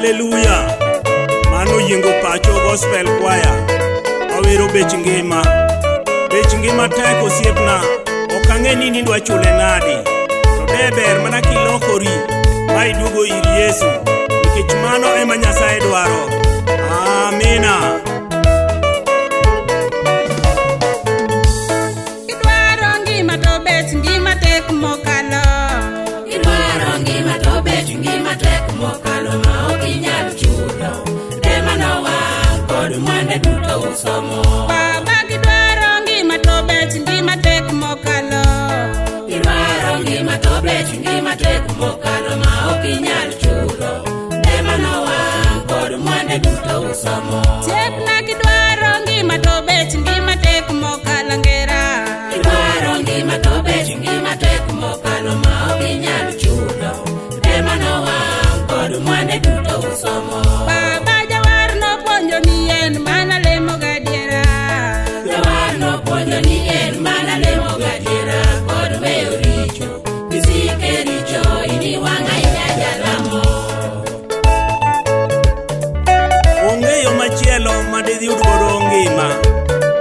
Haleluya! Mano Oyiengo Pacho Gospel Choir. Wawero bech ngima. Bech ngima tek osiepna. Ok ang'e ni nidwa chule nadi. To de ber mana kilokori ma iduogo ir Yesu. Nikech mano ema Nyasaye dwaro. Amina. Idwaro ngima to bech ngima tek mokalo. Idwaro ngima to bech ngima tek mokalo ma ok inyal chulo. Dema nowang' kod mwande duto usomo. Baba gidwaro ngima to bech ngima tek mokalo. Idwaro ngima to bech ngima tek mokalo ma ok inyal chulo. Dema nowang' kod mwande duto usomo. Osiepna gidwaro ngima to bech ngima tek mokalo ngera. Idwaro ngima to bech ngima tek mokalo ma ok inyal chulo. Dema nowang' kod mwande duto usomo. Baba jawar nopuonjo ni en mana lemo gadiera. Jawar nopuonjo ni en mana lemo gadiera kod weyo richo. Kisike richo iniwang' ahinya jalamo. Onge yo machielo ma diyud godo ngima.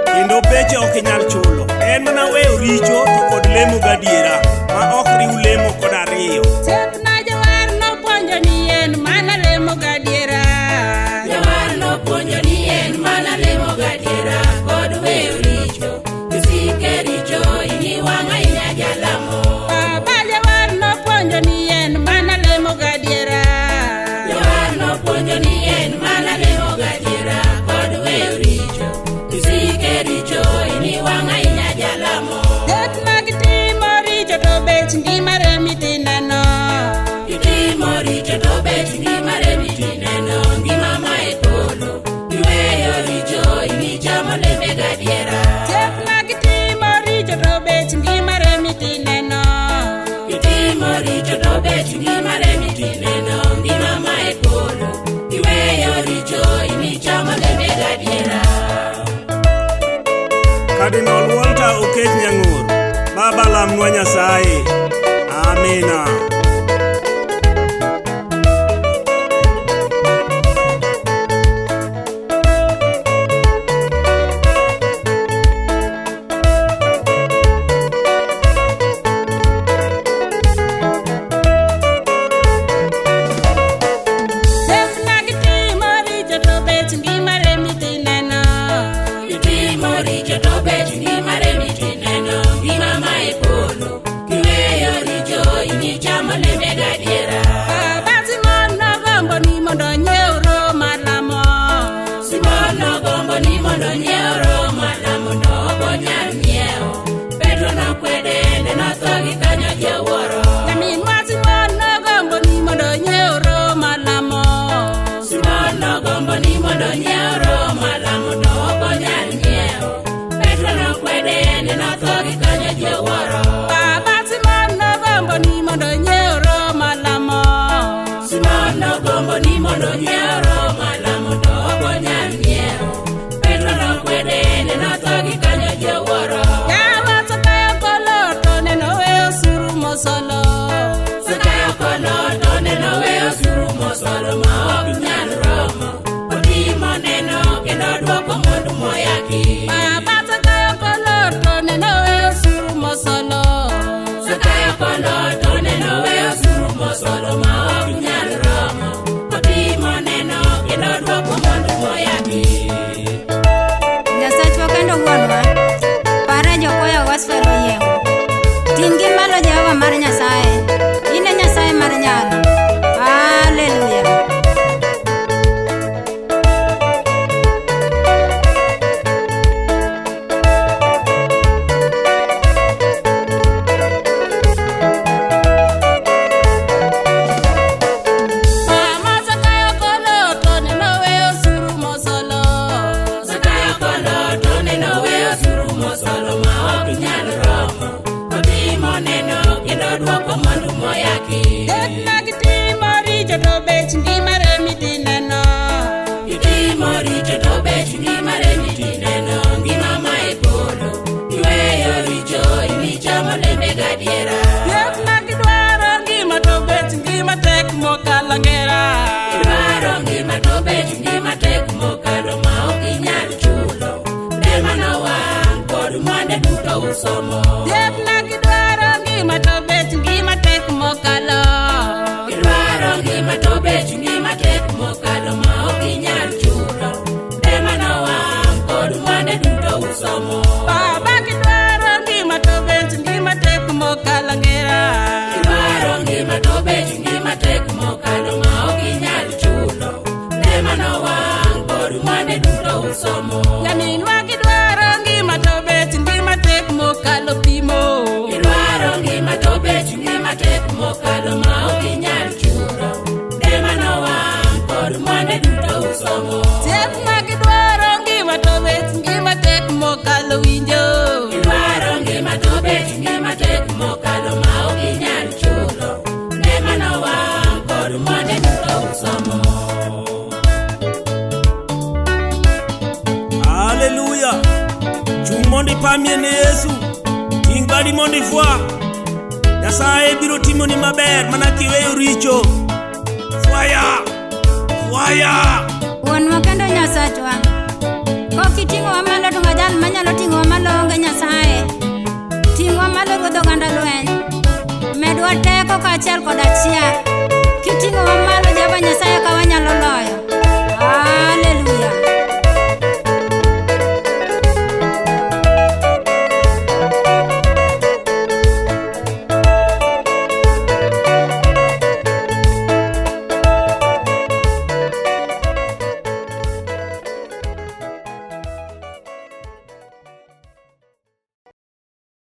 Kendo beche ok inyal chulo. En mana weyo richo to kod lemo gadiera ma ok riw lemo kod ariyo. Osiepna jawar nopuonjo ni en mana lemo gadiera. Jawar nopuonjo ni en mana lemo gadiera kod weyo richo. Kisike richo iniwang' ahinya jalamo. Baba jawar nopuonjo ni en mana lemo gadiera. Jawar nopuonjo ni en mana lemo gadiera kod weyo richo. Kisike richo iniwang' ahinya jalamo. Thoth mag timo richo to bech ngima remi tineno. Itimo richo to bech ngima remi tineno ngima ma e polo. Iweyo richo inichamo lembe gadiera. Thoth mag timo richo to bech ngima remi tineno. Itimo richo to bech ngima remi tineno ngima ma e polo. Iweyo richo inichamo lembe gadiera. Cardinal Walter Okech Nyang'ur, Baba lamnwa Nyasaye. Amina. Thoth mag timo richo to bech ngima remi tineno. Itimo richo to bech ngima remi tineno ngima ma e polo. Kiweyo richo inichamo lembe gadiera. Baba Simon nogombo ni mondo onyiew roho mar lamo. Simon nogombo ni mondo onyiew roho mar lamo to ok onyal nyiewo. Petro nokwede ne notho gi kanyo jowuoro. Nyaminwa Simon nogombo ni mondo onyiew roho mar lamo. Simon nogombo ni mondo onyiew roho mar lamo to ok onyal nyiewo. Petro nokwede ne notho gi kanyo jowuoro. Baba Simon nogombo ni mondo onyiew roho mar lamo. Simon nogombo ni mondo onyiew roho mar lamo to ok onyal nyiewo. Petro nokwede ne notho gi kanyo jowuoro. Yawa Zakayo kolo to neno weyo osuru mosolo. Zakayo kolo to neno weyo osuru mosolo ma ok nyal romo. Otimo neno kendo dwoko mwandu moyaki. Baba Zakayo kolo to neno weyo osuru mosolo. Zakayo kolo to neno weyo osuru mosolo ma ok nyal romo. Otimo neno kendo dwoko mwandu moyaki. Nyasachwa kendo wuonwa, pare jokwaya gospel oyiengo. Ting' gi malo Jehova mar Nyasaye, in e Nyasaye mar nyalo. Haleluya. Mama Zakayo kolo to neno weyo osuru mosolo. Zakayo kolo to neno weyo osuru mosolo ma ok nyal romo. Otimo neno kendo dwoko mwandu moyaki. Thoth mag timo richo to bech ngima remi tineno. Itimo richo to bech ngima remi tineno ngima ma e polo. Iweyo richo inichamo lembe gadiera. Thoth mag dwaro ngima to bech ngima tek mokalo ngera. Idwaro usomo. Osiepna gidwaro ngima to bech ngima tek mokalo. Gidwaro ngima to bech ngima tek mokalo ma ok inyal chulo. Ndema nowang' kod mwande duto usomo. Baba gidwaro ngima to bech ngima tek mokalo ngera. Gidwaro ngima to bech ngima tek mokalo ma ok inyal chulo. Ndema nowang' kod mwande duto usomo. Nyaminwa gidwaro ngima to bech ngima tek mokalo pimo. Gidwaro ngima to bech ngima tek mokalo ma ok inyal chulo. Ndema nowang' kod mwande duto usomo. Osiepna gidwaro ngima to bech ngima tek mokalo winjo. Gidwaro ngima to bech ngima tek mokalo ma ok inyal chulo. Ndema nowang' kod mwande duto usomo. Haleluya! Chung' mondo ipamie ne Yesu. Ting' badi mondo ifwa. Nyasaye biro timoni maber mana kiweyo richo. Fwaya! Fwaya! Wuonwa kendo Nyasachwa, kok iting'owa malo to ng'a jal manyalo ting'owa malo onge Nyasaye. Ting'wa malo Ruodh oganda lweny. Medwa teko kaachiel kod achiel. Kiting'owa malo.